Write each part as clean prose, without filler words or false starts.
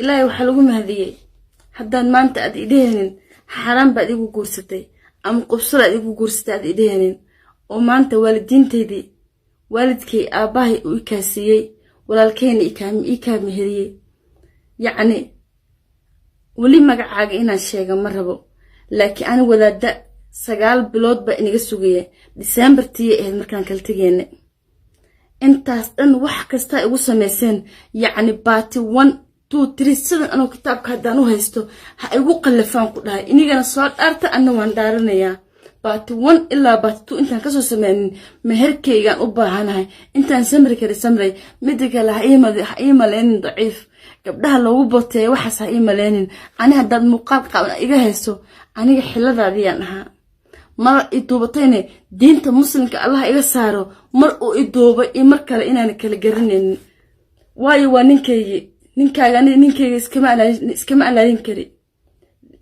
Ilaahay waxaa lagu mahadiyey haddaan maanta aad idheheenin xaaraan baad igu guursatay ama qubsada aad igu guursatay aad idheheenin, oo maanta waalidiintaydii, waalidkay, aabbahay uu ikaasiiyey, walaalkeyna ii kaa meheriyey. Yacni weli magacaaga inaan sheega ma rabo, laakiin ani wadaadda 9 bilood baa inaga sugaya. Diseembartiiyay ahayd markaan kala tegeyna. Intaas dhan wax kastaa igu samayseen, yacni part one, two, three, sidan anoo kitaabka haddaan u haysto ha igu qallafaan ku dhahay. Inigana soo dhaarta, anna waan dhaaranayaa. Part one ilaa part two intaan kasoo sameynin, meherkaygaan u baahanahay. Intaan samri kari samray. Mida kale, ha ii maleynin daciif gabdhaha loogu boteeyo, waxaas ha ii maleynin. Ani haddaad muuqaal qaaban iga hayso, aniga xiladaadiyaan ahaa mar i duubatayne, diinta Muslimka Allah iga saaro mar uu i duubay iyo mar kale inaana kala garanaynin, waayo waa ninkaygii. Ninkaaga aniga ninkayga iskama alaalin kari,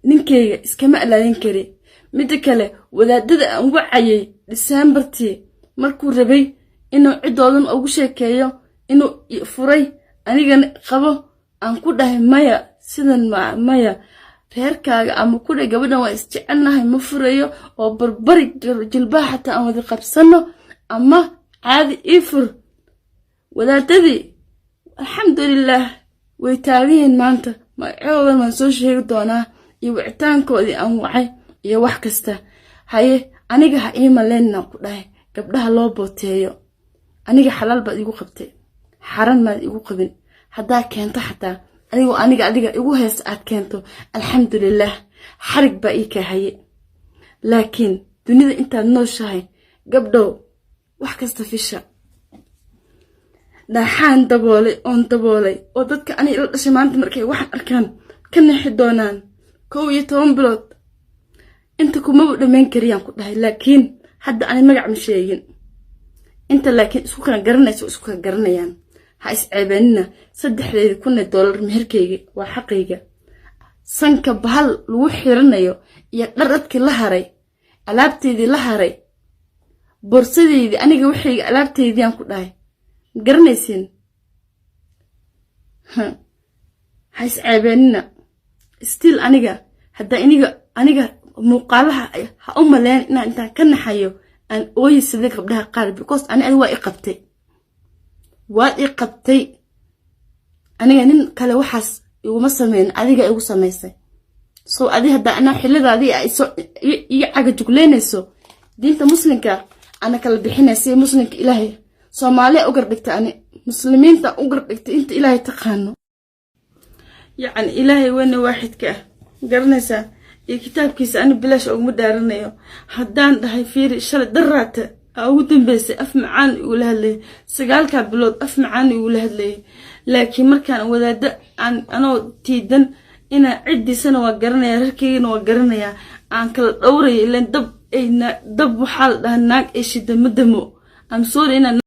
ninkayga iskama alaalin kari. Midda kale, wadaadada aan wacayay Diseembartii markuu rabay inuu ciddoodan ugu sheekeeyo inuu furay, anigana qabo, aan ku dhahay maya, sidan maya, reerkaaga ama ku dhahay gabadhan waa isjecelnahay, ma furayo, oo barbari jilbaha xataa aan wada qabsano ama caadi ii fur. Wadaadadii alxamdulilaah way taagayihiin maanta. Magacoodan waan soo sheegi doonaa iyo wicitaankoodii aan wacay iyo wax kasta. Haye, aniga ha ii maleyninaan ku dhahay gabdhaha loo booteeyo. Aniga xalaal baad igu qabtay, xaran maad igu qabin. Haddaa keento xataa adigoo aniga adiga igu heesta aad keento, alxamdulilaah, xarig baa ii kaahaye. Laakiin dunida intaad nooshahay, gabdhow, wax kasta fisha. Dhaaxaan daboolay oon daboolay oo dadka aniga ila dhashay maanta markay waxaan arkaan ka nexi doonaan. 11 bilood inta kumaba dhammayn kariyaan ku dhahay, laakiin hadda ani magac ma sheegin inta, laakiin isku kala garanaysa, isku kala garanayaan. Ha isceebeenina. 3,000 dollar meherkayga waa xaqayga. Sanka bahal lagu xiranayo iyo dhar dadkii la haray, alaabteydii la haray, borsadeydii, aniga waxayga, alaabteydiyaan ku dhahay. Ma garanaysiin? Ha isceebeenina. Still aniga haddaa iniga aniga muuqaalaha ha u maleyn inaan intaan ka naxayo aan ooyi sida gabdhaha qaar, because ani adi waa i qabtay, waad i qabtay. Aniga nin kale waxaas iguma sameyn, adiga igu samaysay. So adi haddaa anaa xiladaadii iga cagajugleynayso, diinta Muslimka ana kala bixinaysa, Muslimka Ilaahay Soomaaliya u gardhigta, ani Muslimiinta u gardhigtay, inta Ilaahay taqaano, yacni Ilaahay weyne waaxidka ah garanaysaa iyo kitaabkiisa, ani bilaash uguma dhaaranayo. Haddaan dhahay fiiri, shalay daraata aa ugu dambeysay af macaan igula hadlayay, 9-kaa bilood af macaan igula hadlayay. Laakiin markaan wadaado aan anoo tiidan inaa ciddiisana waa garanaya, reerkaygana waa garanayaa, aan kala dhowraya, ilan dab ay dab waxaa la dhahaa naag ay shida ma damo. I'm sorry inaan